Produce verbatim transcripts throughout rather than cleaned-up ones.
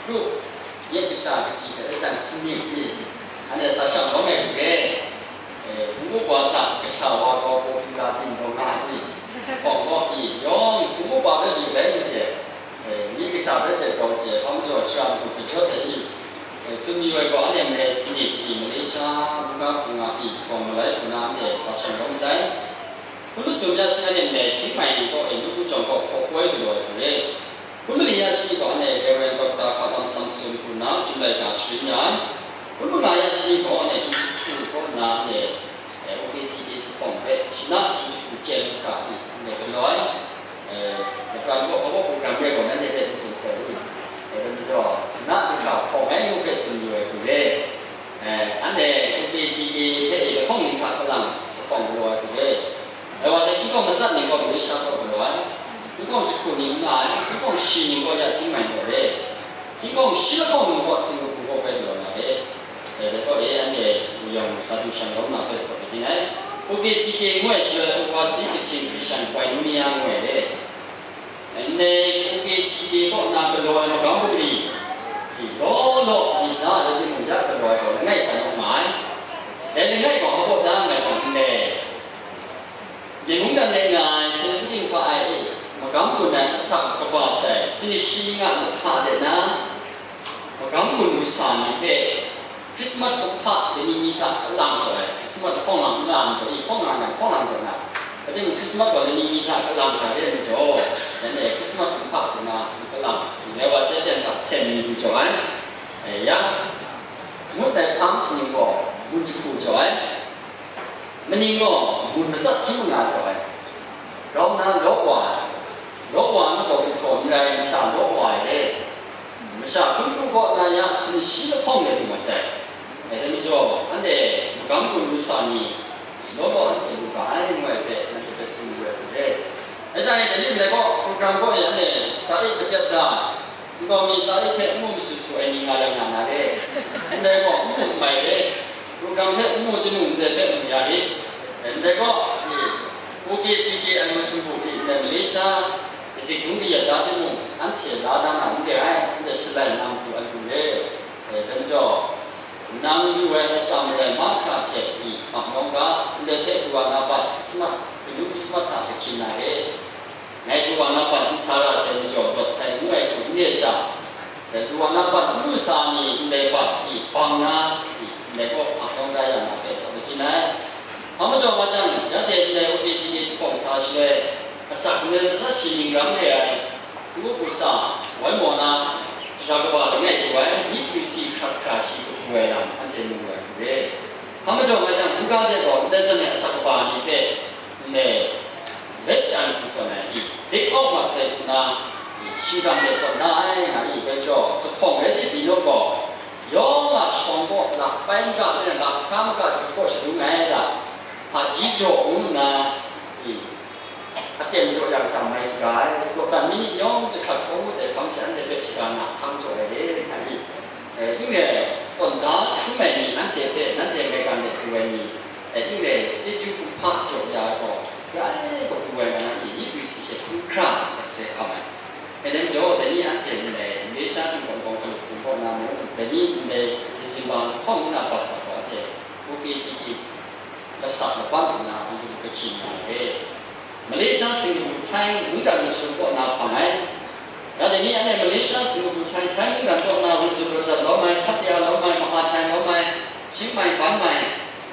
Lu, nye kasha kaji hte rai jang sanit i, anhte sa shang lawm ai hku re. E, hpung uwa hta kasha wa gaw paw hkungga byin gaw nga ai, hpawng gaw pyi, yawng hpung uwa hpe pyi rai n chye, e, myi kasha hpe she grau chye, hpa majaw shara matu hpyi jawt ai i, e, tsun mayu ai gaw, anhte malai sanit i, Malaysia, Mungga hpung nga pyi, hpawng malai hku na anhte sa shang lawm sai. Hpun masum ya shi anhte malai Chiang Mai ni gaw, e, Nawku Jawng gaw hpaw poi galaw ai hku re. Hpun mali ya shi gaw, anhte Reverend Doctor Hkalam Samson hku na, July ga sharin ya ai. Hpun manga ya shi gaw, anhte Chyeju Hku kaw na, anhte, eh, O K C K Sahpawng hpe, shana Chyeju Hku chyen hkra i, anhte galaw ai. Eh, Abraham gaw, Abraham gaw, nanhte hpe n tsun sai u. Eh, dai majaw, shana hkra hpawng ai ngu hpe tsun yu ai hku re. Eh, anhte O K C K hpe i lahkawng ning hta kalang, Sahpawng galaw ai hku re. Dai wa sai, hkying hkawng matsat ning gaw Malaysia kaw galaw ai, hkying hkawng jahku ning n nga ai, hkying hkawng shi ning gaw ya Chiang Mai kaw re, hkying hkawng shi lahkawng ning gaw Singapore kaw bai galaw na re. Dai gaw e, anhte wuyawng sa du shang lawm na hpe tsawp ai ting ai. O K C K ngu ai shaloi, Overseas Kachin Christian Koinonia ngu ai re. Ndai O K C K kaw na galaw ai magam bungli, law law myit na rai timung, ya galaw ai gaw langai sha naw nga ai. Dai langai gaw hpa baw da nga jang n le, Myen mungdan de nga ai hpung hpring hpa ai e, magam gun ai asak kaba sai, sini shi nga lu hta de na, magam gun lu sa ni hpe, Christmas kumhpa lani mi hta kalang jaw ai, Christmas hpawng lang n nga ai majaw, i hpawng lang yang hpawng lang jaw na, rai timung, Christmas gaw lani mi hta kalang sha re ai majaw, yan e Christmas kumhpa hku na n kalang, dai wa sai, ten hta sen ni lu jaw ai, e, ya, ngut ai hpang shaning gaw gun jahku jaw ai. Maning gaw, gun matsat hkying manga jaw ai, grau nna law wa ai, law wa ai gaw, gumhpraw n rai, masha law wa ai re, masha hkun pru kaw na ya sumshi lahkawng de du mat sai. Dai majaw, anhte magam gun lu sa ni, law law anhte lu ga ai, ngu ai hpe, nanhte hpe tsun mayu ai hku re. Rai jang e, dai ni ndai gaw, program kaw e anhte tsa e majep da, nkau mi tsa e hpe n mu masu su ai ni nga rai nga na re, ndai gaw n mu n mai re, program hpe n mu timung, ndai hpe mu ya rit. Ndai gaw, O K C K ai masum hku hte ndai Malaysia kazik ngu kayat da timung, anhte la da na n re ai, anhte shalai nna matu ai hku re. Dai majaw, nang yu ai atsam marai mahkra hte i, hpang nawng ga, ndai hpe du wa na bat, Krismas, kanu Krismas hta gahkyin na re. Ngai du wa na bat n sa ra sai majaw, rawt sai ngu ai hku n re sha, dai du wa na bat n lu sa ni ndai bat i bang na, i ndai kaw hpang da ya na hpe sa majin ai. Hpa majaw nga jang, ya hte ndai O K C K Sahpawng sa shaloi, asak nmen matsat shi ning ram re ai, ngu hku sa, woi maw na, shara kaba langai du ai, myi kyu si hkrat hkra shi kahpu ai lam, anhte mu ai hku re. Hpa majaw nga jang, hkungga de gaw ndai zawn e asak kaba ni hpe, ndai, Let jan hku tawn ai i, dik awk mat sai nna, i, shingkang de tawn na ai, nga i, bai jaw, Sahpawng rai di, Bino gaw, yawng a shawng kaw, lak bai n ga, bai na lak hkra maga, ju kaw shadung ai la, hpaji jaw ngu nna, i, aten jaw yang sha mai shaga ai, dawdan mi ni yawng jahkrat hkawm ngut ai hpang sha, anhte hpe shaga na hkang jaw ai re, nga i, e, n rai, tawn da hkrum ai ni, anhte hpe, nanhte maigan de du ai ni, e, n rai, chyeju kumhpa jaw ya ai gaw, grai gaw du ai nga na i, i pyi si she hkrum hkra, sakse hkam ai. E, dai majaw, dai ni anhte ndai, Malaysia Jinghpaw Kawng Hkalup Hpung kaw na mung, dai ni ndai December lahkawng nna bat jang gaw anhte, O K C K, lasak laban nna, anhte gahkyin nga ai. Malaysia, Singapore, Thai mungdan masum kaw na hpang ai. Ya dai ni anhte Malaysia, Singapore, Thai, Thai mungdan kaw na, Wunzu Rojat lawm ai, Pattaya lawm ai, Mahachai lawm ai, Chiang Mai, Bang Mai,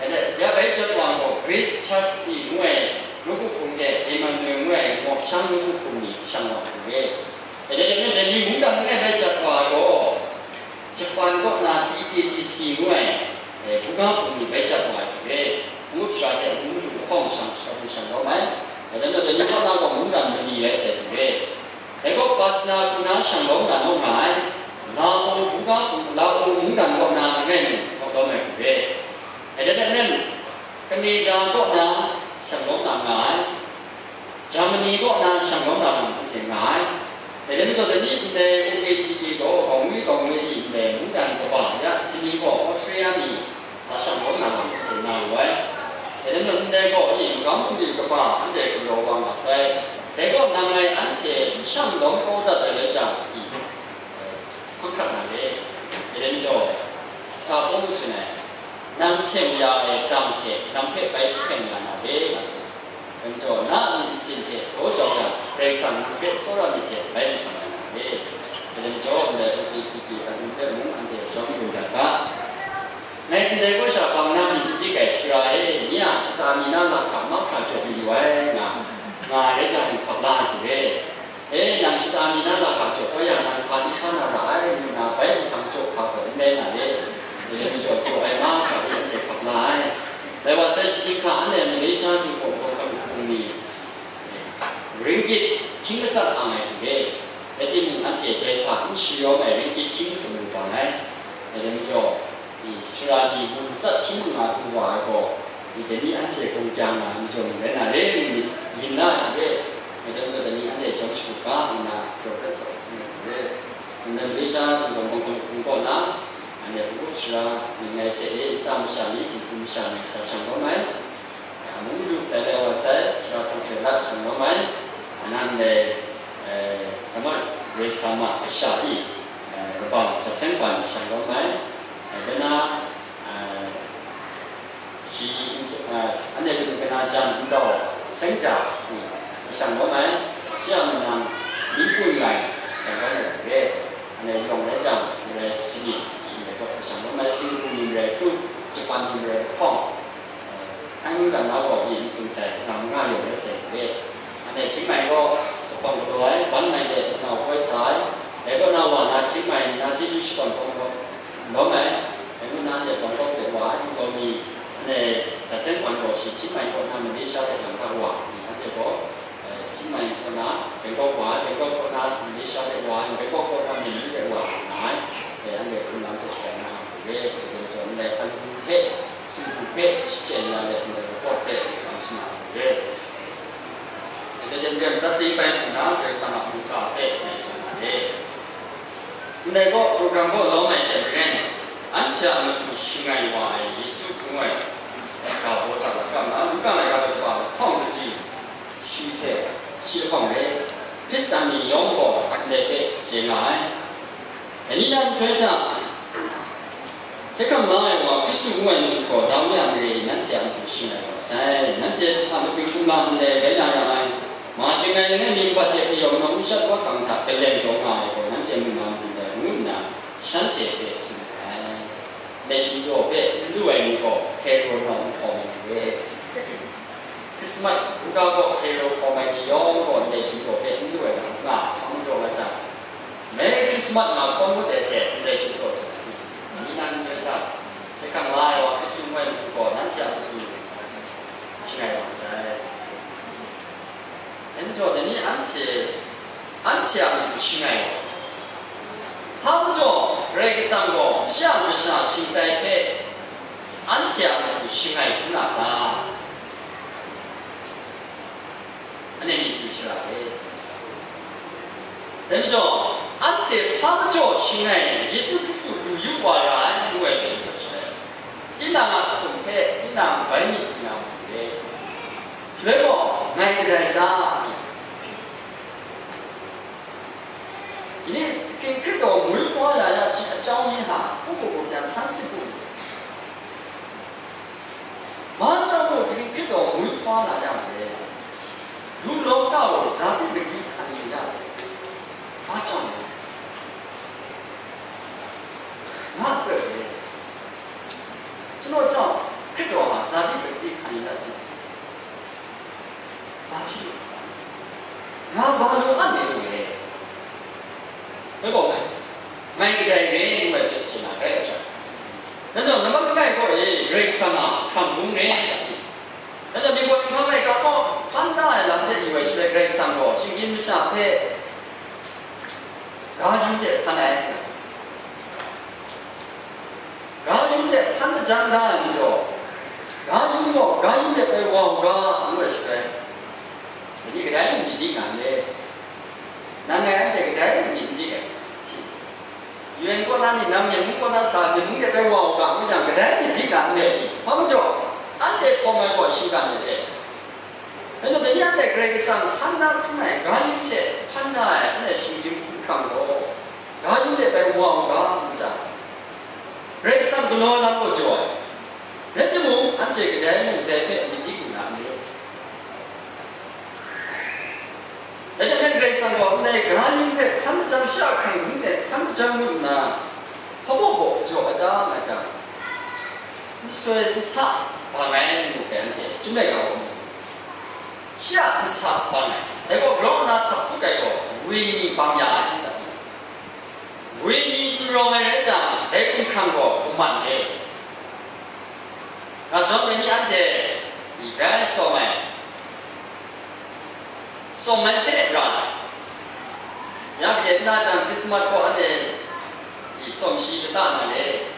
ya dai, ya bai jat wa gaw, Grace Church pyi ngu ai, Nawku Hpung hte Emmanuel ngu ai, Mawk Shang Nawku Hpung ni shang wa hku re. Ya dai, dai ni mungdan langai bai jat wa ai gaw, Japan kaw na T K B C ngu ai, e, buga hpung ni bai jat wa ai hku re, ngut shara hte ngu madu lahkawng shang, shang, shang lawm ai. Dai majaw, dai ni kaw na gaw mungdan mali rai sai hku re. Dai gaw Pasna hku na shang lawm na naw nga ai, Lao buga hpung, Lao mungdan kaw na langai mi naw lawm ai hku re. Dai hte maren, Canada kaw na shang lawm na nga ai. Germany kaw na shang lawm na lam hte nga ai. Dai majaw, dai ni ndai O K C K gaw, gaw ngwi gaw ngwi i ndai mungdan kaba ya, Italy gaw, Austria ni sa shang lawm na lam hte nga lu ai. Dai majaw, ndai gaw i magam bungli kaba ndai galaw wa nga sai. Dai gaw nang ngai anhte n shang lawm kau dat ai rai jang i, hkam hkrat na Sa hpung shin ai, nang hten ya ai dang hte nang hpe bai hten nga na re, nga tsun. Dai majaw, na a myit masin hte daw jau yang, Karai Kasang nang hpe tsawra myit hte bai mahkyen nga na re. Dai majaw, ndai O P C P a du hpe mung anhte jawm yu dat ga. Ngai ndai kaw sha bang na myit n dik ai, Sara e, nye a shata mi na lahka mahkra jaw yu ai, nga, nga ai rai jang, hkap la ai hku re. E, nang shata mi na lahka jaw kau yang, nang hpa di hkra na ra ai, ngu nna bai nhpang jaw hpa gaw n rai na re. Dai majaw, jaw ai mahkra e anhte hkap la ai. Dai wa sai, shani hkra anhte Malaysia zunhkawng hkawhkam hpung ni, ringgit hkying matsat ang ai hte, rai timung, anhte dai hta n sharawng ai ringgit hkying sumlu bang ai. Dai majaw, i, Sara ni gun tsat hkying nga du wa ai gaw, i, dai ni anhte gumhkyen nga ai majaw rai na re, ngu myit yin na ai hte, dai majaw, dai ni anhte jawm shagu ga nna, Prophet Sara hpung re. Nna Malaysia zunhkawng hkawhkam hpung kaw na, anhte hpung Sara ni ngai hte e, nta masha ni, dinghku masha ni, sha shang lawm ai. Mung du tai lai wa sai, Sara Sangse Lat shang lawm ai, anan dai, eh, Samat Resama kasha i, eh, Rabam Jasen Ban shang lawm ai, eh, dai na, eh, shi, eh, anhte mung kanajan ndau Sengja i, shang lawm ai, shi a manang Mipun Lai shang lawm ai hte, anhte yawng rai jang, ndai sani i, ndai kaw shang lawm ai, Singapore ni rai tu, Japan ni rai hpawng, Htaingun dan na gaw, byin n sum sai, nang nga yawng rai sai hte, anhte Chiang Mai gaw zuphpawng galaw ai, ban mai de nau koi sa ai, dai kaw na wa na Chiang Mai ni na chyeju shakawn hkawm gaw lawm ai, dai ngu na anhte Bangkok de wa ai, ninggaw mi, anhte Jasen Ban gaw shi Chiang Mai kaw na Malaysia de nang hta wa, anhte gaw, eh, Chiang Mai kaw na Bangkok wa ai, Bangkok kaw na Malaysia de wa ai, Bangkok kaw na Myanmar de wa nga ai, dai anhte hpung lam hpe sai na re, dai majaw ndai hpan hku hte, Singgu hpe shachyen ya let, ndai lahkawt hpe hkam shana ai re. Dai hte maren, zatting bai hpung na, Karai Kasang a mungga hpe ngai tsun na re. Ndai gaw, program kaw lawm ai hte maren, anhte a matu shangai wa ai Yesu hpung ai ga baw hta lakam na, Luka laika daw hpawng kaji, shi hte shi lahkawng re, Hkristan ni yawng gaw ndai hpe chye nga ai. Dai ni na nhtoi hta, hkye hkrang la ai wa Hkristu ngu ai matu gaw, Dawi a mare e nanhte a matu shangai wa sai. Nanhte a matu hkum la ndai rai na ra ai, ma chyangai langai mi nbat de kayawm nawng n shat wa hkang hta kaleng taw nga ai gaw, nanhte mu na matu dai, ngu nna shanhte hpe tsun ai. Ndai chyum daw hpe n lu ai ni gaw, Hkero nawng n hkawm ai ni re. Krismas hkungga gaw Hkero hkawm ai ni yawng gaw ndai chyum daw hpe n lu ai lam n nga, hpa majaw nga jang, Merry Christmas nga hkawn ngut ai hte ndai chyum daw tsun ai ni, ni nan n rai ta? Hkye hkrang la ai wa Hkristu ngu ai matu gaw nanhte a matu shangai wa sai. Dai majaw, dai ni anhte, anhte a matu shangai wa, hpa majaw Karai Kasang gaw shi a masha shingtai hpe anhte a matu shangai n na ta? Anhte myit du shara e. Dai majaw, anhte hpa majaw shangai Yesu Hkristu du yu wa ra ai, ngu ai hpe du shara e. Tinang a hkum hpe tinang bai myit n na matu e. Shaloi gaw, ngai kadai ta? ဒီနေ့ သခင်ခရစ်တော်မွေးဖွားလာရခြင်းအကြောင်းရင်းဟာ ကိုယ့်ကိုယ်ကိုပြန်ဆန်းစစ်ဖို့လိုတယ်။ ဘာကြောင့်မို့ သခင်ခရစ်တော်မွေးဖွားလာရမလဲ။ လူလောကကို ဇာတိပကတိခံယူရတယ်။ ဘာကြောင့်လဲ။ ငါအတွက်ပဲ။ ကျွန်တော်ကြောင့် ခရစ်တော်ဟာ ဇာတိပကတိခံယူရခြင်း ဘာဖြစ်လို့လဲ။ ငါဘာလိုအပ်နေလို့လဲ။ ဘယ်ပေါ့လဲ။ ငါ့ကလေးပဲ ဘယ်ဖြစ်ချင်တာလဲ။ ဒါကြောင့် နံပါတ်တစ်ကို ရေဆန္ဒခံမှုနဲ့ ဒါကြောင့် ဒီပေါ်ဒီမှာလည်း ကောင်းကောင်း ဖမ်းထားရတာ ဖြစ်နေဝယ်ဆိုတဲ့ ဂရိတ်ဆန်ကို ရှင်ကြီးမရှာဖက် ဂါယူတဲ့ ဖမ်းလိုက်တယ်။ ဂါယူတဲ့ ဖမ်းကြမ်းတာ နေတော့ ဂါယူတော့ ဂါယူတဲ့ ပဲဝါက ဝယ်ဆိုတဲ့ ဒီကတိုင်း ဒီဒီကံလေ နာမည်အစက်ကတိုင်း ဒီဒီကံ UN ကောနာနေ နာမည်မူကောနာစာ ဒီမူတဲ့ ပဲဝါက ဝယ်ကြံကတိုင်း ဒီဒီကံလေ ဘာလို့ဆို အဲ့တဲ့ ပေါ်မှာ ပေါ်ရှိတာ နေတယ်။ အဲ့တော့ တရားတဲ့ ဂရိတ်ဆန် ဖမ်းတာ ဖမ်းလိုက် ဂါယူတဲ့ ဖမ်းတာ အဲ့နဲ့ ရှင်ကြီး ခံတော့ ဂါယူတဲ့ ပဲဝါက ဝယ်ကြံ ဂရိတ်ဆန်က Naw lam gaw jaw ai. Rai timung, anhte kadai mung dai hpe myit di lu na n ru. Dai hte mung, Karai Kasang gaw ndai gara ning hpe hkan majang, shi a hkrang ning hte hkan majang lu nna, hpa baw baw jaw kata nga jang, n soi n sa bang ai ngu hpe anhte chyum ai ga u. Shi a n sa bang ai, dai gaw grau nna htak hkut ai gaw, wenyi bang ya ai, nta ni? Wenyi n rawng ai rai jang, dai hkumhkrang gaw hkum man re. Nga zawn dai ni anhte, i rai sawm ai, sawm ai hpe ra ai. Ya, Vietnam jang Christmas gaw anhte, i sawm shi kata na re.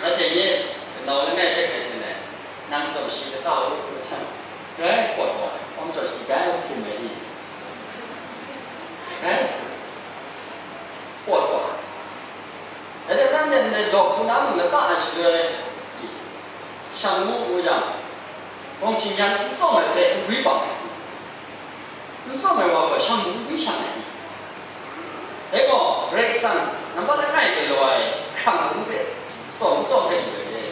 Nanhte nye kanau langai hpe hkai tsun ai, nang sawm shi kata u, ngu san, grai pawt wa ai, hkawm jaw shi grai htim ai ni, grai pawt wa ai. Dai hte nanhte ndai lawk hku na mung lata ai shaloi, shang ngu ngu yang, gawng htingyan n tsawm ai hpe n gwi bang ai. N tsawm ai wa gaw shang n gwi shang ai ni? Dai gaw, Karai Kasang nampat langai galaw ai hkrang hku hpe tsawm n tsawm hpe lu ai re.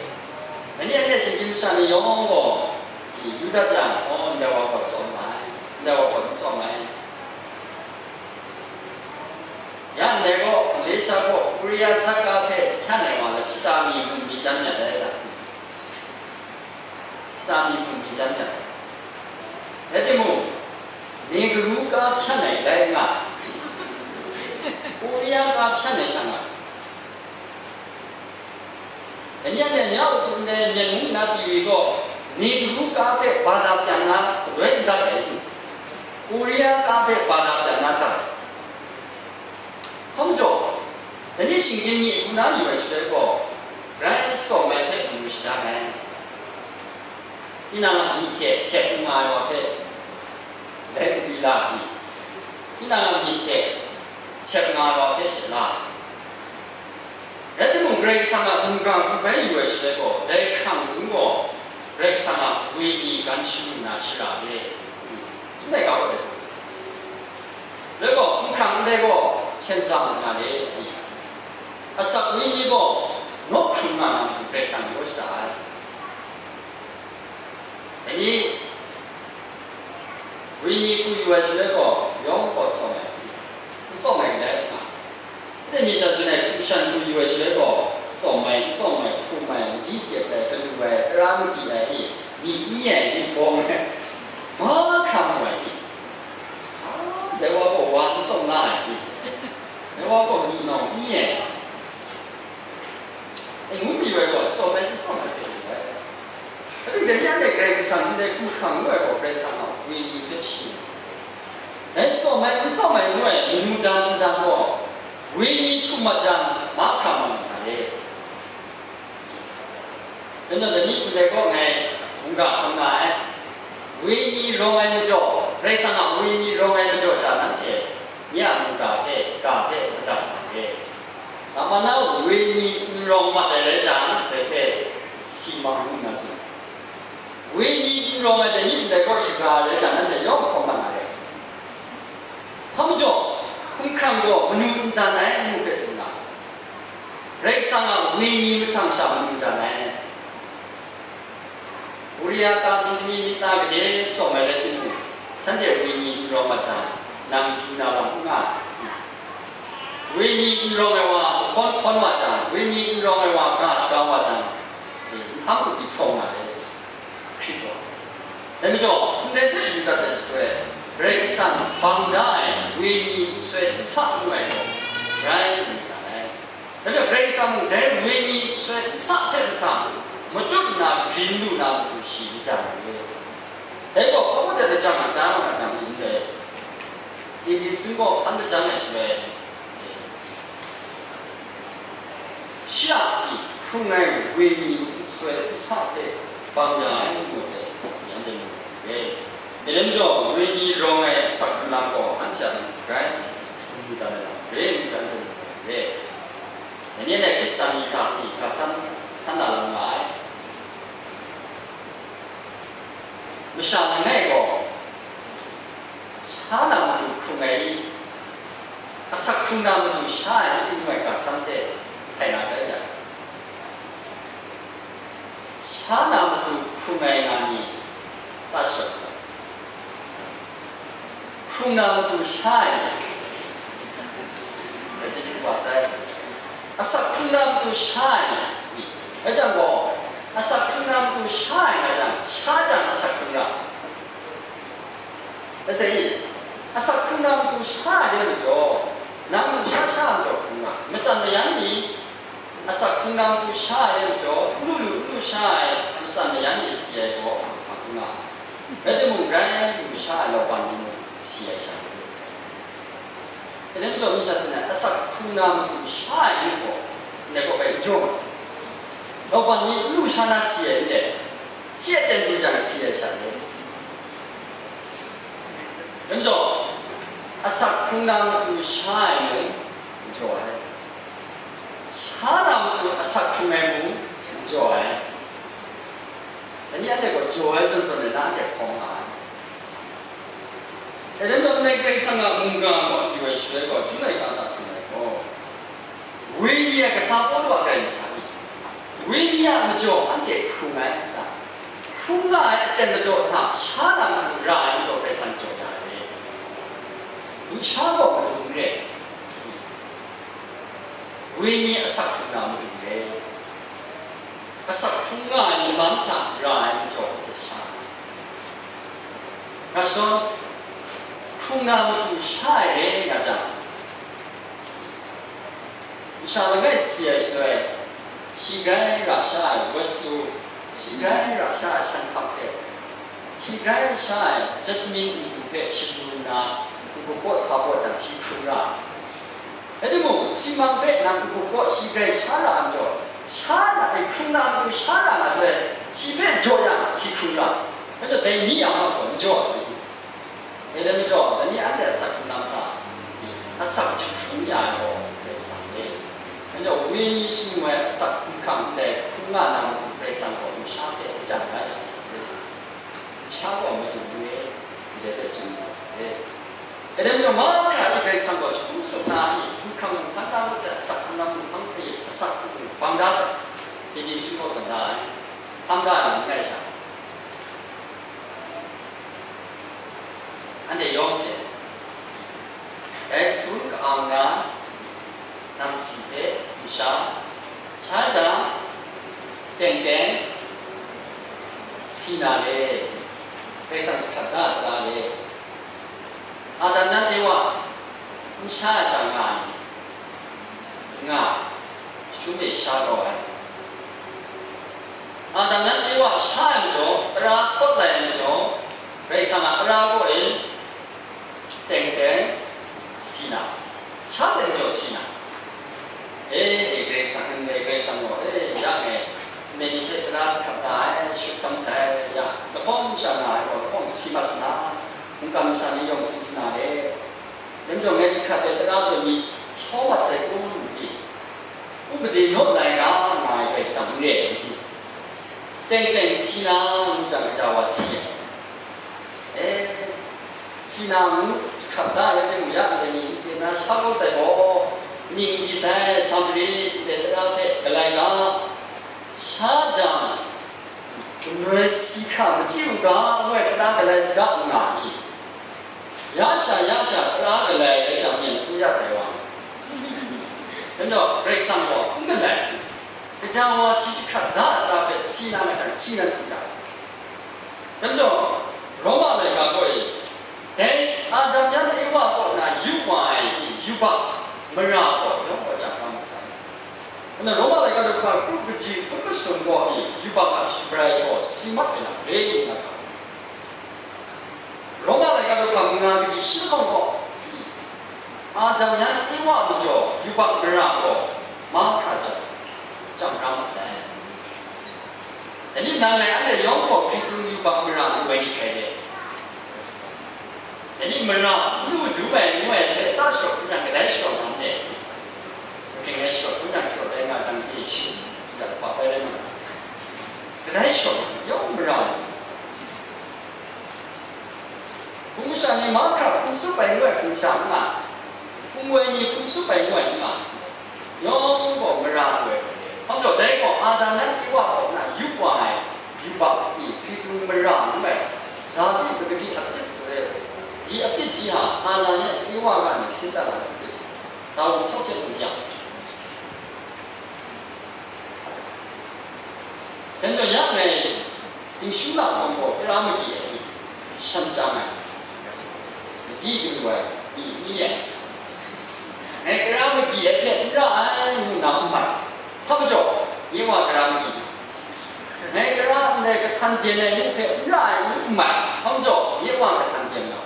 Dai ni anhte shinggyim masha ni yawng gaw, Yuda hta, oh, ndai wa gaw tsawm ai, ndai wa gaw n tsawm ai. Ya ndai gaw, Elisha gaw Uria zat ka hpe hpyan ai wa lachita mi bum mi jan myat ai ta? Shata mi hpung mi jan myat. Rai timung, Negru ka hpyan ai rai nga ai. Uria ka hpyan ai sha nga ai. Dai ni anhte nya utu ndai Myen mung na pyi wi gaw, Negru ka hpe ba da pyan na gadoi n dat ai. Uria ka hpe ba da pyan na dat ai. Hpa majaw, dai ni shinggyim ni hku na yu ai shaloi gaw, grai tsawm ai hpe mu shadan ai. Tinang a myit hte hkyep nga ai wa hpe, dai n la ai ni? Tinang a myit hte hkyep nga ai wa hpe she la ai. Rai timung, Karai Kasang a mungga hku bai yu ai shaloi gaw, dai hkrang hku gaw, Karai Kasang a wenyi gan shangun na shara re. Chyum ai ga hpe, dai gaw, n hkrang ndai gaw, hten tsang lu na re, a ni? Asak wenyi gaw, nawk hkrung nga na matu Karai Kasang yaw shada ai. Dai ni, wenyi hku yu ai shaloi gaw, yawng gaw tsawm ai, n tsawm ai kadai n nga. Ndai mi sha tsun ai hku shan hku yu ai shaloi gaw, tsawm ai, n tsawm ai, hpung ai, madi kyep ai, galu ai, tara madi ai, myit mi ai, myit bawng ai, mahkra mu ai ni? A, dai wa gaw wa n tsawm nga ai ni? Dai wa gaw myi nawng mi ai? E, ngu mi ai gaw, tsawm ai, n tsawm ai hte lu ai. Ating dai ni anhte Karai Kasang ndai hkumhkrang ngu ai gaw, Karai Kasang a wenyi hpe shi. Dai tsawm ai, n tsawm ai ngu ai, manu dan n dan gaw, wenyi htum mat jang, mahkra mat nga na re. Dai majaw, dai ni ndai gaw ngai mungga hkam nga ai. Wenyi rawng ai majaw, Karai Kasang a wenyi rawng ai majaw sha nanhte, nye a mungga hpe, ga hpe madat nga re. Namana wenyi n rawng mat ai rai jang, dai hpe si mang ngu nna tsun ai. Wenyi n rawng ai dai ni ndai gaw shaga ai rai jang, nanhte yawng hkawm mat na re. Hpa majaw, hkumhkrang gaw manu n dan ai ngu hpe tsun nga, Karai Kasang a wenyi mahtang sha manu dan ai. Uria ka myit mi myit na gade tsawm ai rai timung, shanhte wenyi n rawng mat jang, nang yu na lam n nga ai. Wenyi n rawng ai wa, hkawn hkawn wa jang, wenyi n rawng ai wa, ga shaga wa jang, e, n hpang lu di hprawng na ai, Hkrit gaw. Dai majaw, ndai hpe yu dat ai shaloi, Karai Kasang bang da ai wenyi n soi n sa ngu ai gaw, rai lu na ai. Dai majaw, Karai Kasang mung dai wenyi n soi n sa hte mahtang, matut nna grin lu na matu shi n jang ai. Dai gaw hpa baw dat lajang a, da nga jang n rai. Ejin sin gaw hpan lajang ai shaloi, shi a hkrung ai wenyi n soi n sa hte bang ya ai ngu ai, yan jen mu ai. Dai lam jaw, wenyi rawng ai asak hkrung lam gaw anhte a lam grai n mu dan ai lam, grai n mu dan jen mu ai. Dai ni anhte Hkristan ni hta pyi hka san, san na lam nga ai. Masha langai gaw, sha na matu hkrung ai i? Asak hkrung na matu sha ai ni ngu ai ga san hte htai na tai yang, sha na matu hkrung ai nga ni ta shawng, hkrung na matu sha ai ni, rai chyeju wa sai, asak hkrung na matu sha ai ni, rai jang gaw, asak hkrung na matu sha ai nga jang, sha jang asak hkrung ra. Masai, asak hkrung na matu sha ai de majaw, nang lu sha sha ai majaw hkrung nga, matsan mayan ni, asak hkrung na matu sha ai de majaw, n lu lu n lu sha ai matsan mayan ni si ai gaw, hkrung nga. Rai timung, grai lu sha ai lauban ni mung si ai sha. Rai timung, mi sha sin ai, asak hkrung na matu sha ai ni gaw, ndai gaw bai n jaw ma sai. Lauban ni n lu sha na si ai n dai. Shi aten du jang si ai sha ni. Dai majaw, asak hkrung na matu sha ai mung, jaw ai. Sha na matu asak hkrung ai mung, jaw ai. Dai ni anhte gaw jaw ai zawn zawn na anhte hkawm nga ai. Dai majaw, ndai Karai Kasang a mungga gaw yu ai shaloi gaw, Ju laika hta tsun ai gaw, Wenyi a kasa Pawlu a karai masha ni, wenyi a majaw anhte hkrung ai a ta? Hkrung nga ai aten madaw hta sha na matu ra ai majaw Karai Kasang jaw ya ai. Lusha gaw matu n re, wenyi asak hkrung na matu n re, asak hkrung nga ai lamang hta ra ai majaw sha. Nga shadawn, hkrung na matu sha ai re nga jang, masha langai si ai shaloi, shi grai ra sha ai wastu, shi grai ra sha ai shanghkap hte, shi grai sha ai jasmin ndu hpe shadu nna, n-gup kaw sa kaw jang shi hkrung ra ai. Rai timung, simang hpe nang n-gup kaw shi grai sha ra ai majaw, sha na, e, hkrung na matu sha ra na shaloi, shi hpe jaw yang shi hkrung ra ai. Rai timung, dai ni a ma gaw n jaw ai. Dai majaw, dai ni anhte asak hkrung na matu, asak jahkrum ya ai gaw Karai Kasang re. Anhte wenyi shi ngu ai asak hkruhkang ndai hkrung nga na matu Karai Kasang gaw lusha hpe hkajan da yang, lusha gaw matu re, ndai hpe tsun na re. Dai majaw, mahkra e Karai Kasang gaw jahkrum tsup na e, hkruhkang hkan da mat sai, asak hkrung na matu hpang hpe asak hkrung bang da sai, Pete shi kaw dan da ai, hkam da ai ni n rai sha. Anhte yawng hte, dai sun ka-ang na, nang si hpe masha, sha jang, teng teng, si na re, Karai Kasang jahkrat da ai tara re. Adam yan Ewa n sha ai sha nga ai ni? Nga, jahtum e sha kau ai. Adam yan Ewa sha ai majaw, tara tawt lai ai majaw, Karai Kasang a tara kaw e teng teng si na, sha sai majaw si na. E, e, Karai Kasang, e, Karai Kasang gaw, e, ya e, ndai ni hpe tara jahkrat da ai, shut sam sai, ya, lahkawng sha nga ai gaw, lahkawng si mat sa na, mungkan masha ni yawng si sa na le. Dai majaw, ngai jahkrat ai tara tawn ni htaw mat sai kun? Upadi naw lai ga nga ai Karai Kasang n re ai ni? Teng teng si na, ngu jang, gaja wa si ai. E, si na ngu jahkrat da ai rai timung, ya ndai ni n chye na sha kau sai gaw, ning di sai, Samaria ndai tara hpe galai ga, sha jang, Galoi si hkra machyi u ga, ngu ai tara galai saga n nga i? Ya sha, ya sha, tara galai rai jang, myen tsun ya ai wa. Dai majaw, Karai Kasang gaw n galai. Gaja wa shi jahkrat da ai tara hpe si na nga jang, si na si ga. Dai majaw, Roma laika gaw e, dai Adam yan Ewa kaw na yu wa ai yubak mara gaw yawng gaw chyam kau mat sai. Nna Roma laika daw hpa kru kaji hkun masum gaw pyi, yubak a shabrai gaw si mat ai lam re nga ga. Roma laika daw hpa manga kaji shi lahkawng gaw pyi, Adam yan Ewa majaw yubak mara gaw mahkra jang, chyam kau mat sai. Dai ni nang ngai anhte yawng gaw Hkristu yubak mara ngu ai ni hkrai de. Dai ni mara n lu dum ai ngu ai hpe ta shawk hkun yang, kadai shawk na n de? King ai shawk hkun yang, shawk dai nga jang hte shi, ya hpa bai rai nga, kadai shawk yawng mara. Hpung masha ni mahkra hpung tsup ai ngu ai hpung sha n nga, hpung wa ni hkum tsup ai ngu ai n nga, yawng gaw mara lu ai hku re. Hpa majaw, dai gaw Adam yan Ewa kaw na yup wa ai yubak ni hkritung mara ngu ai, zati magadi apyit tsun ai, di apyit ji hta Adam yan Ewa nga mi sin dat ai apyit, Dawu htaw hkyen mu yang. Dai majaw, ya ngai Dingshing lam hkawng gaw tara magyi ai ni, shan chyang ai, madi galu ai ni, ni ai. Ngai tara magyi ai hpe n ra ai ngu nna n mai. Hpa majaw, nye wa tara magyi. Ngai tara ndai kahtan den ai ni hpe n ra ai ngu n mai. Hpa majaw, nye wa kahtan den nga.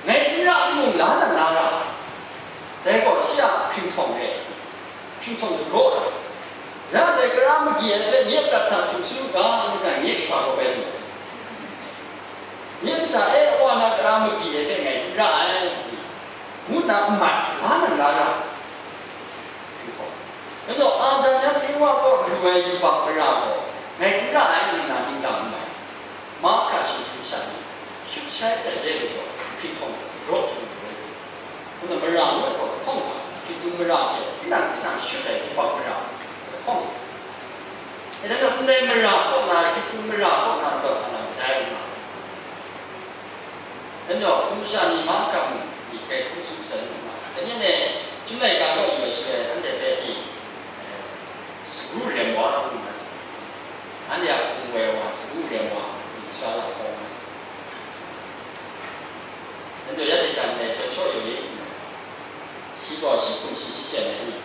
Ngai n ra mung la na na ra. Dai gaw shi a hkringhtawng re. Hkringhtawng dagraw ai. Ya dai tara magyi ai hpe nye prat hta htum tsun u ga, ngu jang, nye kasha gaw bai lu ai. Nye kasha e, wa na tara magyi ai hpe ngai n ra ai, ngu nna n mai, la na la ra. Hkringhtawng. Dai majaw, Adam yan Ewa kaw ru ai yubak mara gaw, ngai n ra ai, ngu nna ning dang n mai. Mahkra shi hkrum sha ni, shut shai sai de majaw, hkrihtawng dagraw hkrum lu ai. Hkum na mara ngu ai hkawhkam hta, hkritung mara hte tinang tinang shut ai yubak mara hkawhkam. E, dai majaw, ndai mara kaw na, hkritung mara kaw na, lawt na, ndai nga. Dai majaw, hkum masha ni mahkra mung ni hpe hkum tsup sai lu nga. Dai ni e, Chyum laika kaw yu ai shi ai, anhte hpe pyi, eh, sagu rem wa ngu nga sai. Anhte a hpung woi wa, sagu rem wa, pyi sha la hkawng nga sai. Dai majaw, ya de sha ndai, John Shaw Yawyin sin ai, shi gaw shi hkum shi shachyen ai ni.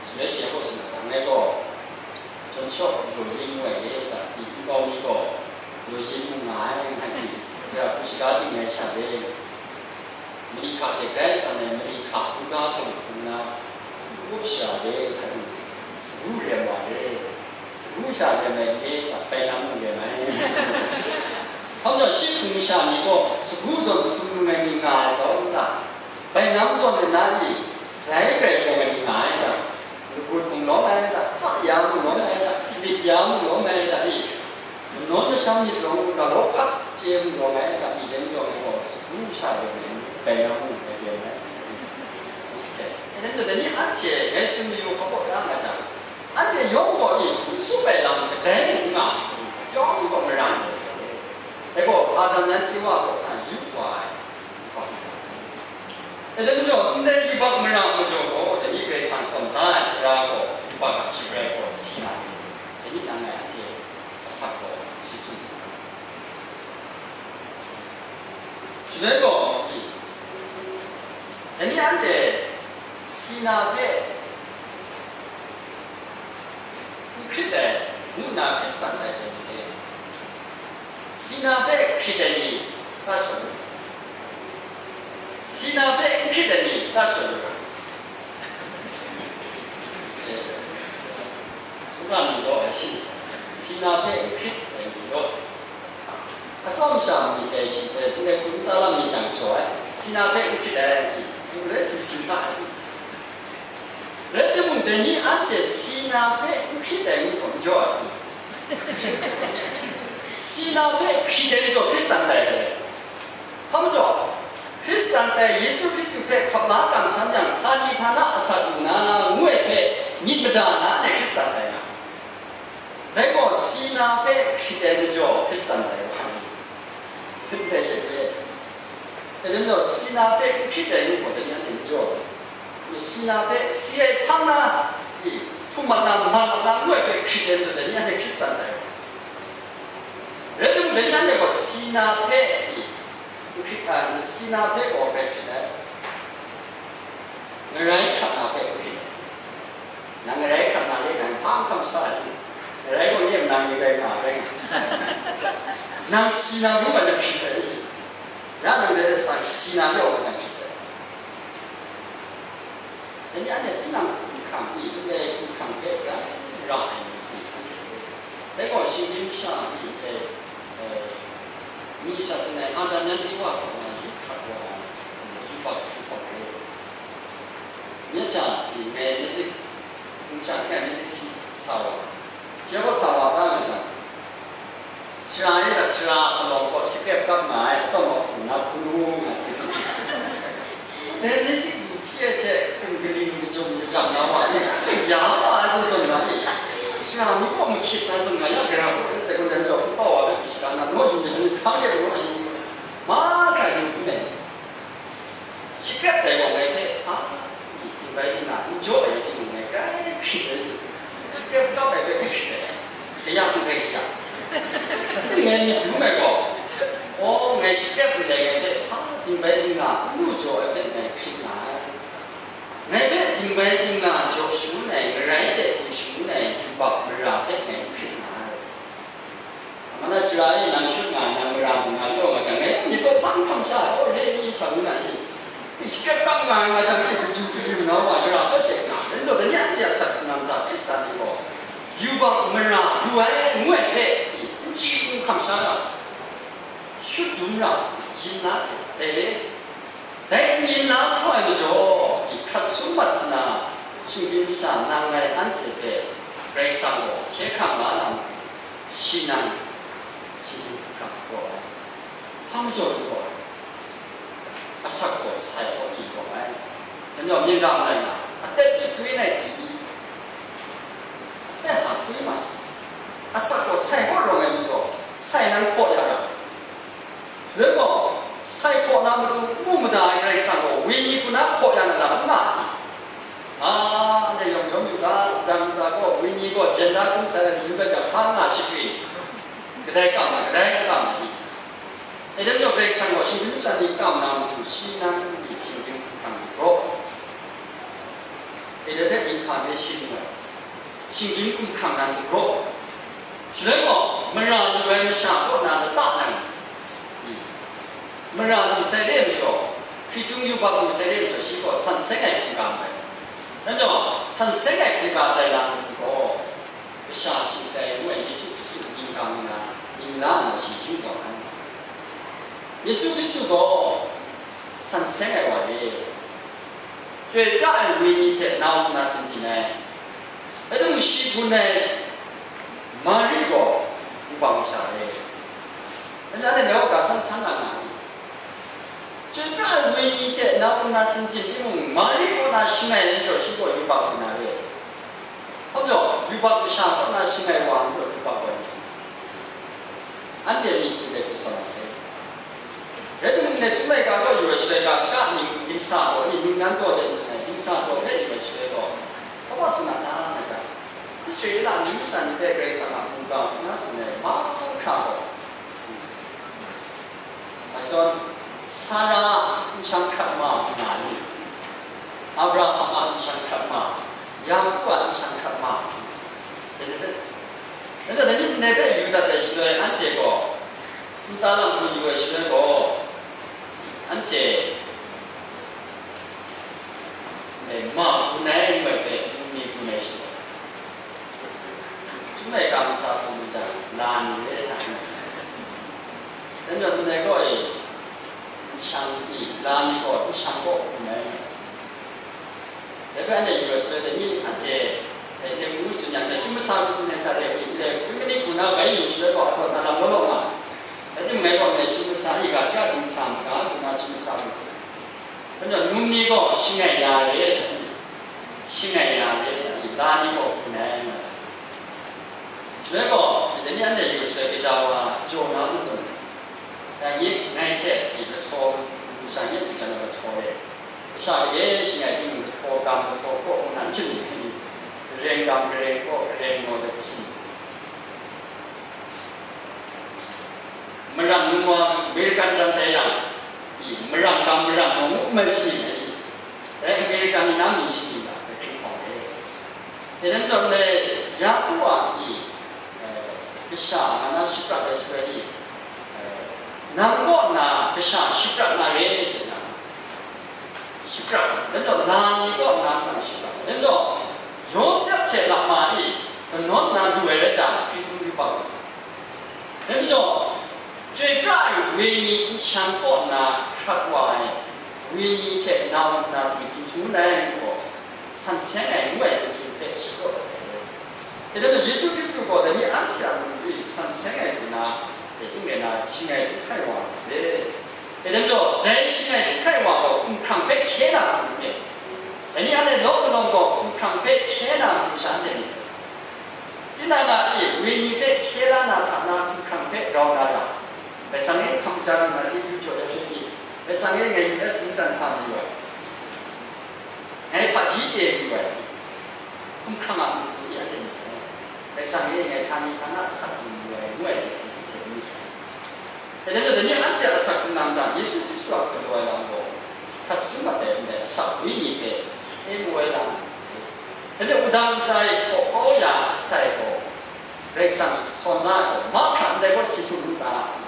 Shi rai shi a kaw tsun ai, dang ngai gaw, John Shaw Yawyin ngu ai re, da, pyi nkau mi gaw, Yawyin mu nga ai, ngai pyi, ya hku shaga ting ai sha re. Mali hka hte grai san ai, mali hka hkungga hkawm hkungga, n-gup sha re, hkrai sagu rem wa re, sagu sha rem ai re, bai nam mung rem ai. Hpa majaw, shi hpung masha ni gaw sagu zawn sumlung ai ni nga ai zawn ta, bai nam zawn ai na i, sai grai bawng ai ni nga ai ta, lagut mung lawm ai ta, sa ya mung lawm ai ta, salip ya mung lawm ai ta i, manawn masham myit rawng u, galaw hkak chye mung rawng ai, dai ni, dai majaw ngai gaw sagu sha rai nme, bai na mung bai rai nme, dai ni anhte ngai tsun mayu hkawhkam da nga jang, anhte yawng gaw i hkum tsup ai lam kadai mung n nga, yawng gaw mara ai. Dai gaw Adam yan Ewa kaw na yup wa ai. E, dai majaw, ndai yubak mara majaw gaw, dai ni Karai Kasang tawn da ai tara gaw, yubak a shabrai gaw si na ni, dai ni nang ngai anhte asak gaw si htum sa ai. Shaloi gaw, dai ni anhte si na hpe n hkrit ai, ngu nna Hkristan tai sai myit dai. Si na hpe hkrit ai ni, ta shawng lu. Si na hpe n hkrit ai ni, ta shawng lu. Sumra ni gaw, si na hpe n hkrit ai ni gaw, atsawm sha myit dai shi hpe, ndai hku n tsa lam myit yang jaw ai, si na hpe n hkrit ai ni, n rai si si nga ai. Rai timung, dai ni anhte si na hpe n hkrit ai ni gaw n jaw ai. Si na hpe hkrit ai ni gaw Hkristan tai ai. Hpa majaw, Hkristan tai Yesu Hkristu hpe hkap la kamsham yang, htani htana asak lu na, ngu ai hpe myit mada na, anhte Hkristan tai nga. Dai gaw, si na hpe hkrit ai majaw Hkristan tai wa ai. Hkrit ai she hte. Dai majaw, si na hpe n hkrit ai ngu gaw, dai ni anhte n jaw ai. Si na hpe, si ai hpang na, i, htum mat na, mat mat na, ngu ai hpe hkrit ai majaw, dai ni anhte Hkristan tai wa ai. Rai timung, dai ni anhte gaw si na hpe, i, n hkrit ai, si na hpe gaw grai hkrit ai. Ngarai hkrat na hpe n hkrit ai. Nang ngarai hkrat na le, nang hpa n hkam sa ai. Ngarai gaw, yen nang ni rai nga ai rai nga. Nang si na ru ai lam hkrit sai. Ya nang dai de sa, si na le wa jang hkrit sai. Dai ni anhte tinang hkum hkrang ni, ndai hkum hkrang hpe rai ra ai ni hkum hkrang hte, dai gaw shinggyim masha ni hpe, eh, mi sha sin ai, Adam yan Ewa hkawng na yup hkrat wa ai, yubak hkrit hkawng re. Nye hta, ngai message, nshang ngai message sa wa, shi gaw sa wa ta nga jang, shara e hta, shara a palawng kaw shi kep kap nga ai, atsawm a hpung na hpung ru nga si. Dai ni si du hti ai hte hkum kaning kachyum kachyang na wa ni, ya wa ai zawn zawn na ni, sara mi kaw mahkyit na zawn na ya, gara hku sai kun dan jaw hkungga wa hpe shada na naw yu ni, hpang de naw yu, mahkra yu hpung ai. Shi grep dai wa ngai hpe, a, tingbai tingna n jaw ai timung ngai grai hkrit ai, shi grep kap ai hpe grai hkrit ai, kaya n rai kaya. Ngai myit dum ai gaw, aw, ngai shi grep ndai ngai hpe, a, tingbai tingna n lu jaw ai hpe ngai hkrit nga ai. Ngai hpe tingbai tingna jaw shangun ai, ngarai de du shangun ai yubak mara hpe ngai hkrit nga ai. Mana sara e, nang shut nga, nang mara nga, nga yaw nga jang, ngai myit kawhpang hkam sha, aw, re i sa ngu na i? Shi grep kap nga ai nga jang, e, kaju kaju na wa, mara hpe she nga, dan jaw, dan ya, anhte a sat hpunang hta, Hkristan ni gaw, yubak mara lu ai, ngu ai hpe, n chyi n hkam sha na, shut dum ra, yin la hte, dai re. Dai n yin la hkau ai majaw, i hkrat sum mat sa na, shinggyim masha nang ngai anhte hpe Karai Kasang gaw hkye hkrang la na, shi nang shinggyim hkrang gaw ai. Hpa majaw lu gaw ai? Asak gaw sai gaw i gaw ai. Dai majaw, myen ga malai nga, atet e twi nai pyi, atet hta twi ma shi. Asak gaw sai gaw rawng ai majaw, sai nang hkaw ya ra. Dai gaw, sai hkaw na matu mu mada ai Karai Kasang gaw, wenyi hku na hkaw ya na lam n nga ai. A, anhte yawng jawm yu ga, dang ntsa gaw, wenyi gaw jen da hkrum sai ai yu dat ga, hpa nga shakri. Kadai kam ai, kadai kam ai. E, dai majaw Karai Kasang gaw, shinggyim masha ni kam na matu, shi nang ni shinggyim hkrang gaw. E, dai hpe incarnation gaw, shinggyim hkum hkrang nan hte gaw, shaloi gaw, mara lu ai masha kaw na lata nang, mara lu sai re ai majaw, hkritung yubak lu sai re ai majaw, shi gaw san seng ai hkungga mai. Dai majaw, san seng ai hkungga tai na matu gaw, kasha shi tai ngu ai Yesu Hkristu ningga nna, ning la nna shi yu wa ai. Yesu Hkristu gaw san seng ai wa re. Chyoi pra ai wenyi hte nau nna sin byin ai. Rai timung, shi gun ai Mari gaw yubak masha re. Anhte anhte ga san san na nga ai. Chyoi pra ai wenyi hte nau nna sin byin timung, Mari kaw na shing ai majaw, shi gaw yubak lu na re. Hpa majaw, yubak masha kaw na shing ai wa majaw, yubak wa yu sai. Anhte ni hku de hku sa na re. Rai timung, ndai Chyum laika kaw yu ai shaloi ga, shaka ning, dingsa gaw, i ningnan taw de n tsun ai, dingsa gaw hpe yu ai shaloi gaw, hpa wa tsun na ta nga jang, Israela amyu masha ni hpe Karai Kasang a mungga hku na tsun ai mahkra gaw, a shadawn, Sara a nshang hkrat ma nga ni? Abraham a nshang hkrat ma, Yaku a nshang hkrat ma, dai ni hpe sa. Dai ni hpe yu dat ai shaloi, anhte gaw, ntsa lam hku yu ai shaloi gaw, anhte, e, ma gun ai n rai hpe, num ni gun ai shaloi, Chyum laika ntsa hku yu jang, la ni re hta n rai. Dai majaw, ndai gaw e, nshang ni, la ni gaw nshang kaw hku rai nga sai. Dai hpe anhte yu ai shaloi, dai ni anhte, dai hte ngu tsun yang, dai Chyum masha hku tsun ai sha de, dai hpe, Greek ni hku na bai yu shaloi gaw, ataw na lam law law nga ai. Rai timung, ngai gaw ndai Chyum masha, i ga shaka dingsa maga, hku na Chyum masha hku tsun ai. Dai majaw, num ni gaw shing ai ya re, shing ai ya re, la ni gaw hpun ai nga sai. Shaloi gaw, dai ni anhte yu shaloi, gaja wa jaw na zawn zawn, dai ni ngai hte lahtau, masha ni a jan ai lahtau e, masha gade shing ai timung, lahtau gam, lahtau hkaw ngu na n chye mi, gareng gam, gareng hkaw, gareng naw de hku tsun. Marang num wa, American jan tai yang, i, marang gam, marang naw ngu n mai shi ai, dai American ni na mi shi ni ga, dai hpung hkawng e. E, dai majaw, ndai Yaku a, i, e, kasha nga na shaprat ai shaloi ni, e, nang kaw na kasha shaprat na re, she na, shaprat, dai majaw, la ni kaw na nang shaprat, dai majaw, Yawsep hte lama e kanawn nna lu ai rai jang, hkritung yubak lu sai. Dai majaw, chyoi pra ai wenyi nshang kaw nna hkrat wa ai wenyi hte nau nna sin byin shangun ai ngu gaw, san seng ai ngu ai lachyum hpe shi kaw dat ai. Dai majaw, Yesu Hkristu gaw dai ni anhte a matu e san seng ai hku na, e, n rai na, shing ai hti hkrai wa ai. E, dai majaw, dai shing ai hti hkrai wa gaw hkumhkrang hpe hkye na Dai ni anhte law malawng gaw hkumhkrang hpe hkye na matu sha anhte myit. Tinang a e, wenyi hpe hkye la na hta na hkumhkrang hpe grau na ra, Karai Kasang e hkam ja lu na chyeju jaw ya hte ni, Karai Kasang e ngai U S mungdan sa mayu ai, ngai hpaji chye mayu ai, hkumhkrang a matu ni anhte myit. Karai Kasang e ngai htani htana asak lu mayu ai, ngu ai hte, hte myit. Dai ni anhte a asak hkrung na mada, Yesu Hkristu a galaw ai lam gaw, hkrat sum mat ai ndai asak wenyi hpe hkye mu ai lam. Dai ni wudang ntsa e hpaw kau ya ai sai gaw, Karai Kasang sawn na ai gaw, mahkra ndai gaw si htum lu ta?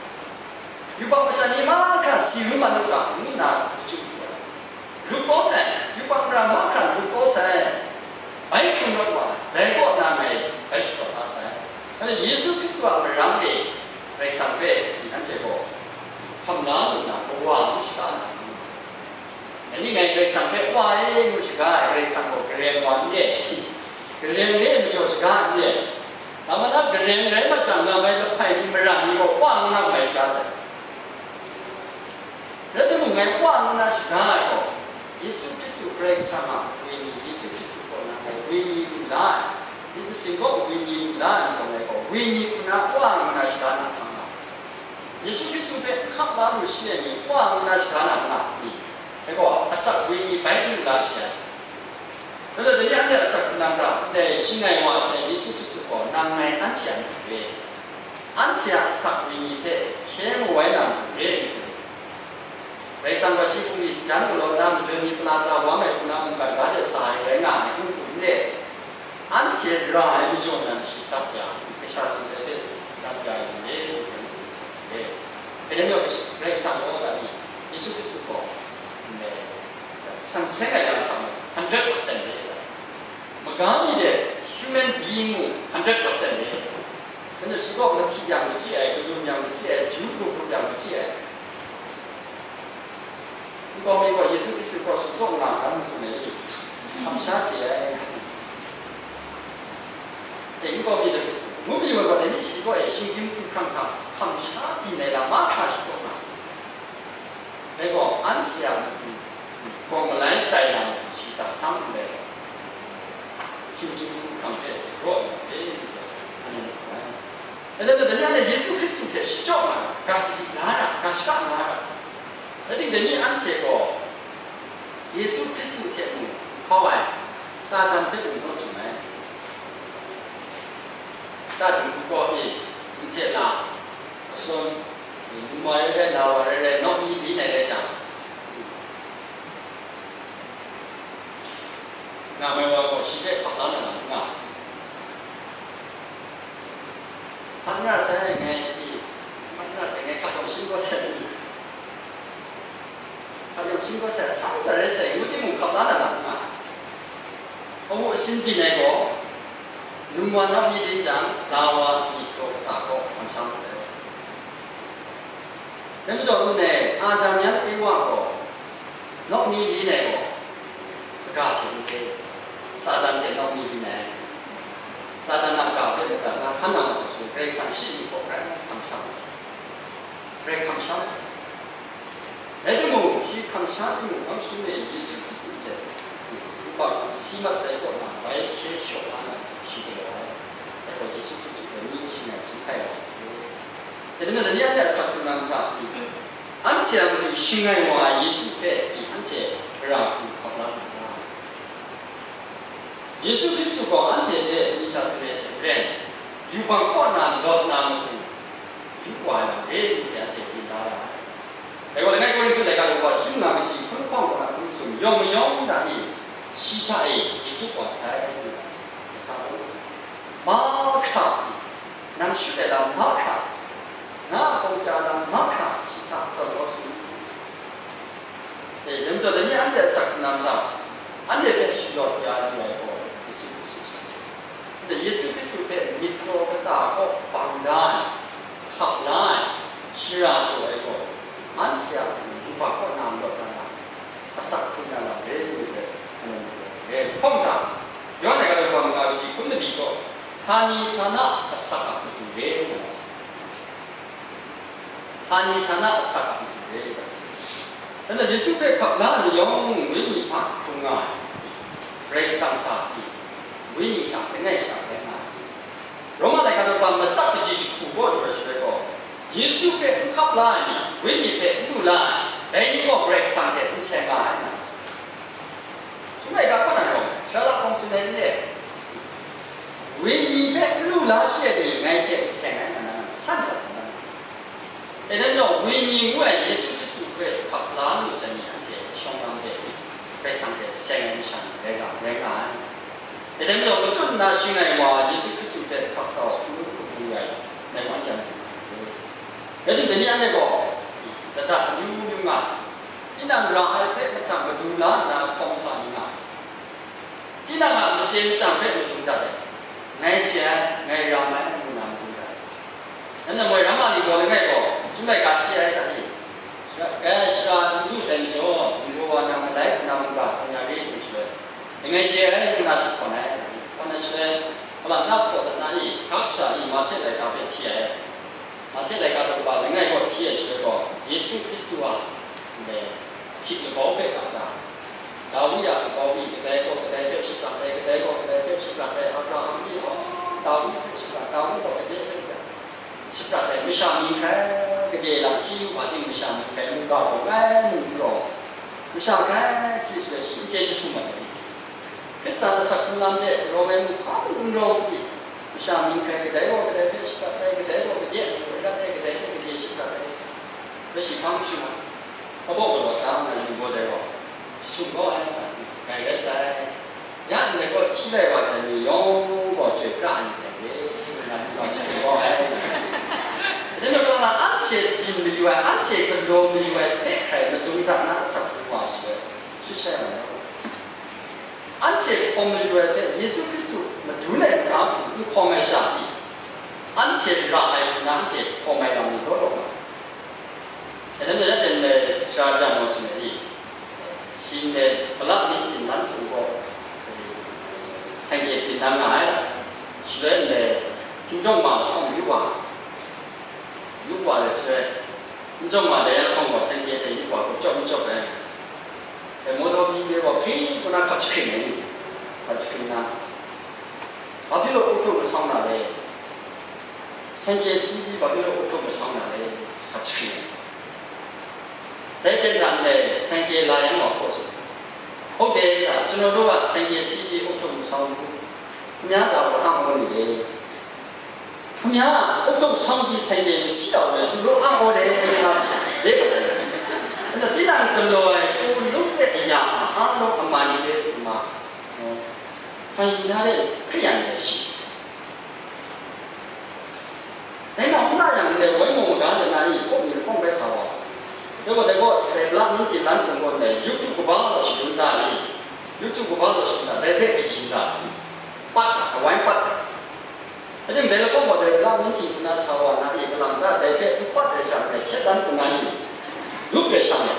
Yubak masha ni mahkra si lu mat lu ta? Ngu nna chyeju jaw ai. Lut kau sai, yubak mara mahkra lut kau sai, bai hkrung rawt wa, dai kaw na ngai bai shakawn da sai. Anhte Yesu Hkristu a marang e Karai Kasang hpe anhte gaw hkam la lu nna, Kawa ngu shaga na, dai ni ngai Karai Kasang hpe Wa e ngu shaga ai, Karai Kasang gaw garem wa n re, garem re ai majaw shaga n re. Namana garem rai machyang, ngai lahpai ni, mara ni gaw Wa ngu na bai shaga sai. Rai timung, ngai Wa ngu na shaga ai gaw, Yesu Hkristu Karai Kasang a wenyi, Yesu Hkristu kaw na ngai wenyi lu la ai, myit masin gaw wenyi lu la ai majaw, ngai gaw wenyi hku na Wa ngu na shaga na hkam nga. Yesu Hkristu hpe n hkap la lu shi ai ni Wa ngu na shaga na n nga ni? Dai gaw asak wenyi bai lu la shi ai. Dai gaw, dai ni anhte asak hkrung na mada, ndai shi ngai wa sai Yesu Hkristu gaw nang ngai anhte a matu re. Anhte a asak wenyi hpe hkye mu ai na matu re. Karai Kasang gaw shi hpung ni shajan galaw nna, majaw ni pala tsa wang ai hku na mungkan ga hte sa ai rai nga ai, n-gu n re. Anhte ra ai majaw nan shi dap ya, kasha sumsing hpe dap ya yu re, ngu hpe tsun ai. Dai majaw Karai Kasang gaw dai ni, Yesu Hkristu gaw, ndai san seng ai lam hta mung hundred percent re ai. Maga mi de human being mung hundred percent re. Anhte shi gaw mahti yang machyi ai, kadum yang machyi ai, ju hkrup hkrup yang machyi ai. Nkau mi gaw Yesu Hkristu hkawhkam tsaw nga, hkam tsun ai ni, hkam sha chye ai. E, nkau mi de Hkristu, ngu mi wa gaw dai ni shi gaw e, shinggyim hku hkrang hta hkam sha byin ai lam mahkra shi kaw nga. Dai gaw, anhte a matu gaw malai tai na matu shi ta sang ndai gaw, shinggyim hku hkrang hpe raw nna, e, anhte mu ai. Dai majaw, dai ni anhte Yesu Hkristu hte shachyaw na, ga sadi la ra, ga shaka la ra. Rai timung, dai ni anhte gaw Yesu Hkristu hte mung hkau ai, Satan hpe mung naw jum ai. Satan hku gaw, e, n hte na, asun, e, num wa rai rai, la wa rai rai, nawk mi li nai rai jang, nga mai wa gaw shi hpe hkap la na nga, nga. Hpa n ra sai, ngai pyi, hpa n ra sai, ngai hkap yawng shim kau sai, hkap yawng shim kau sai, asan ja rai sai, ngu timung, hkap la na lam n nga. Awu asin byin ai gaw, num wa nawk mi rin jang, la wa myit gaw kata kaw hkam sha masai. Dai majaw, ndai Adam yan Ewa gaw, nawk mi rin ai gaw, kaga hte n re, Satan hte nawk mi rin ai. Satan a ga hpe madat na hkan nang gaw, Karai Kasang shi myit gaw grai hkam sha ai. Grai hkam sha ai. Rai timung, shi hkam sha timung, nang shani e Yesu Hkristu hte yubak si mat sai kaw na, bai hkye shaw la na, shi galaw ai. Dai gaw Yesu Hkristu gaw ni shi ngai hkying hkai ai. Dai majaw, dai ni anhte a asak hkrung na mada, anhte a matu shi ngai wa ai Yesu hpe pyi anhte gara hku hkap la na ra? Yesu Hkristu gaw anhte hpe mi sha sare hte maren, yubak kaw na lawt na matu, yu wa ai lam re ngu hpe anhte byin da ra ai. Dai gaw, langai Korinhtu laika daw hkawm shi manga kaji hpun hpawng kaw na hpung sum yawng mayawng na e, shi hta e dip dup wa sai, ngu ai. Kasa gaw, mahkra, nang shut ai lam mahkra, na a kawng kya lam mahkra shi hta tawn kau su. E, dai majaw, dai ni anhte a asak hkrung na mada, anhte hpe shalawt ya yu ai gaw Yesu Hkristu. Anhte Yesu Hkristu hpe myit kraw kata kaw bang da ai, hkap la ai, shara jaw ai gaw, anhte a matu yubak kaw na lawt na lam, asak hkrung na lam re ngu ai, anhte re. Hkawm hta, Yawhan laika daw hkawm manga kaji hkum mali gaw, htani htana asak a matu re ngu ai. Htani htana asak a matu re ai. Anhte Yesu hpe hkap la ai ni yawng, wenyi hta hkrung nga ai. la ai ni, Wenyi hpe n lu la ai, dai ni gaw Karai Kasang hte n seng nga ai, nga ai. Shaloi ga hpaw na rawng, sara lahkawng tsun ai ni e, Wenyi hpe n lu la shi ai ni, ngai hte n seng ai, nga na, san sa sa na. E dan gaw, Wenyi ngu ai Yesu Hkristu hpe hkap la lu sai ni, anhte shawng lam de, Karai Kasang hte seng ai masha ni rai nga, rai nga ai. E dan gaw, matut nna shing ai wa Yesu Hkristu hpe hkap kau hkrum hkrum lu ai, ngai wa n chyan ai. Rai timung, dai ni anhte gaw, lata amyu myu nga, tinang ra ai hpe machang madu la nna hkawm sa ni nga, tinang a machye machyang hpe madung dat ai, ngai chye ai, ngai ram ai, ngu na madung dat ai. Nanhte moi ram a ni gaw langai gaw, chyum laika hti ai hta ni? Sara, eh, sara n du sai majaw, n gaw wa na malai, na mungga, hkawng ya re, ngu shaloi, ngai chye ai, ngu na shi hkawn ai. Hkawn ai shaloi, hpalam na hpaw dat na ni, hkak sha ni, Mahte laika hpe hti ai. Mahte laika daw kaba langai gaw hti ai shaloi gaw, Yesu Hkristu a, ndai, hti labau hpe ga da, Dawi a labau mi kadai gaw kadai hpe shaprat ai, kadai gaw kadai hpe shaprat ai, Abraham mi, oh, Dawi hpe shaprat, Dawi gaw kadai hpe shaprat ai, masha mying hkrai gade lam hti yu hpa ting masha mying hkrai mungga gaw ngai mung n rawng, masha hkrai hti shaloi shi n chye jahtum ai. Hkristan asak hkrung lam hte rau ai mung hpa mung n rawng u, masha mying hkrai kadai gaw kadai hpe shaprat ai, kadai gaw kadai hpe shaprat ai, kadai hpe kadai shaprat ai, rai shi hpa mung shing ai, kabaw galaw da nga ai ni gaw dai gaw, jahtum kau ai, ngai rai sai. Ya ndai gaw hti lai wa sai ni yawng gaw chyoi pra ai ni hte re, nna lu ai jahtum kau ai. Dai majaw na, anhte byin mayu ai, anhte galaw mayu ai hpe hkrai madung dat na asak hkrung wa shaloi, shut sai wa na. Anhte hkawm mayu ai hpe Yesu Hkristu madun ai ngu na hku n hkawm ai sha pyi, anhte ra ai hku na anhte hkawm ai lam ni law law nga ai. Dai majaw ya ten ndai sara jan gaw tsun ai ni, shi ndai Bala Mingtin Lan Sung gaw, hkyen hkyen byin dan nga ai. Shaloi ndai N Jawng Ma lahkawng yu wa, yu wa ai shaloi, N Jawng Ma dai lahkawng gaw Seng Kye hte yu wa, gupchyawp n chyawp ai. Dai Mawdaw Byi hpe gaw hpring ngu na hkap jahkring ai ni, hkap jahkring na, Babilon aw hkrum masau na le, Seng Kye si di Babilon aw hkrum masau na le, hkap jahkring ai. Dai ten hta ndai Seng Kye la yang wa hpaw tsun, hkau de hta, Chyaw naw daw a Seng Kye si di aw hkrum masau n hku, hkam ya hta wa ang aw ni le? Hkam ya, aw hkrum masau di Seng Kye masi da wa le, Chyaw naw daw ang aw le, ngu na, de wa ai. Nta tinang galaw ai hku lung de aya a, a lawng a man ni de tsun ma, hkam ya de Hkristu ni rai shi. Dai na hkrum na yang ndai woi maw maga de na ni, hpaw mi lahkawng bai sa wa. Dai gaw, dai gaw, dai Bala Mingtin Lan Sung gaw ndai, yuptu kaba gaw shadun da ni, yuptu kaba gaw shadun da, dai hpe kayin da, pat, kawai pat. Ating dai lahkawng gaw dai Bala Mingtin hku na sa wa na ni, kalang ta dai hpe n pat ai sha ndai hkyen dan hku na ni, yup ai sha ni.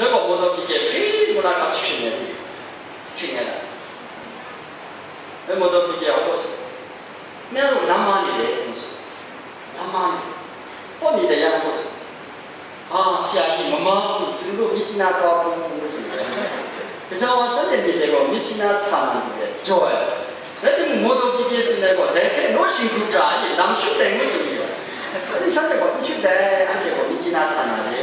Dai gaw Mawdaw Byi hkyen hpring ngu na hkap jahkring ai ni, hkring ai na. Dai Mawdaw Byi hkyen hpaw tsun, Mya ru lam ma ni le, ngu tsun. Lam ma ni. Hpaw mi dai yang hpaw tsun. A, sha e, mama hku, chyaw daw myit chyaw na kau hku, ngu tsun ai. Gaja wa shanhte myit dai gaw myit chyaw na san ni hku jaw ai. Rai timung, Mawdaw Byi hkyen tsun ai gaw, dai hpe naw shing hkrup ra ai, lam shut dai ngu tsun ni gaw. Rai timung, shanhte gaw n shut dai, anhte gaw myit chyaw na san na le.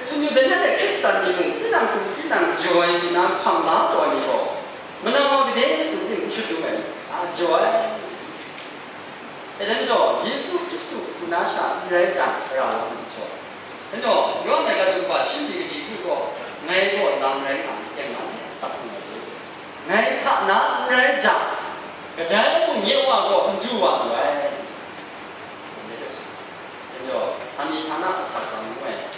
Tsun yu, dai ni hte Hkristan ni mung, tinang hku tinang jaw ai ni na hpang la taw ai ni gaw, manang wa gade tsun ting n shut dum ai, a jaw ai. E, dai majaw, Yesu Hkristu hku na sha n rai jang, ra la mu jaw. Dai majaw, Yawhan ai ga du kaba shi byin kaji hku gaw, ngai gaw lam rai nga ai, teng na asak hku ngai hte, ngai hta na n rai jang, kadai mung nye Wa gaw n du wa lu ai. Dai majaw, htani htana asak lam ngu ai,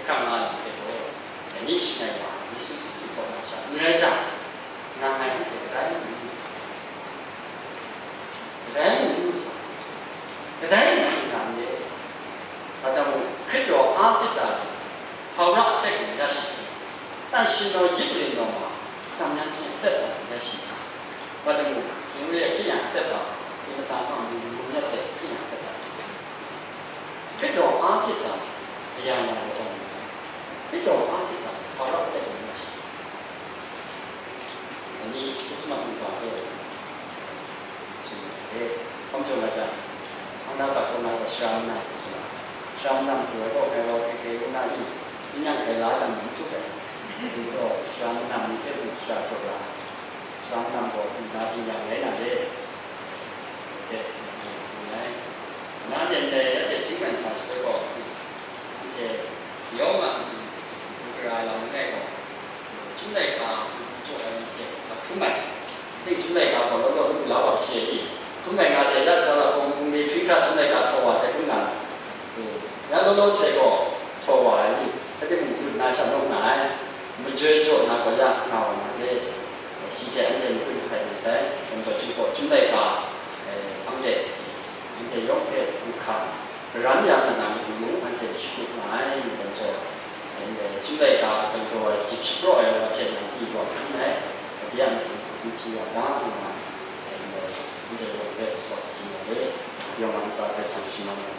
hkang nga lam hte gaw, dai ni shing ai wa, Yesu Hkristu kaw na sha n rai jang, nang ngai anhte kadai mung, kadai mung n sa, kadai mung hkring na n re. Hpa jang mung, Hkrit gaw a hpyit da, hpaura atek mung ya shi hte, tan shi naw yip rin naw ma, tsam yan hte atek da mung ya shi hta. Hpa jang mung, Samaria hkying yang atek da, Tingmatan hpang mung, mung ya hte hkying yang atek da. Hkrit gaw a hpyit da, aya nga ai aw mu ai. Hkrit gaw a hpyit da, hpaura atek mung ya shi. Ani Krismas mungga hpe tsun ai hte, hkawm jaw na jang, Anna Bat kaw Ajan ni chup ai. Ding gaw, sara manam ni hte mung shara jaw ra, sara manam gaw, nna ting yang rai na re. Dai, na nden dai, ya hte htingran sa shaloi gaw, anhte yawng a matu, gara lam langai gaw, Chyum laika jaw ai ni hte sa hkrum ai. Ting chyum laika gaw law law lu la wa shi ai ni, hkrum ai nga hte, ya sha la kawng hpung ni hpring hkra chyum laika htaw wa sai hkrum nga ai. Ya law law sai gaw htaw wa ai ni, shanhte mung tsun na sha nawng na ai, majoi jaw na gaw ya nga wa na re. Shi hte anhte makun hkai mat sai, dai majaw chyum gaw chyum laika, eh, anhte, anhte yawng hpe du hkam, karan ya na na matu mung anhte shakut nga ai, dai majaw, anhte chyum laika galaw ai, jip shapraw ai wa hte nang pyi wa hkrum ai, dai a matu n hpyi wa ga nna, anhte yawng hpe sawt hti wa re, yawng a ntsa hpe sang shamang ai.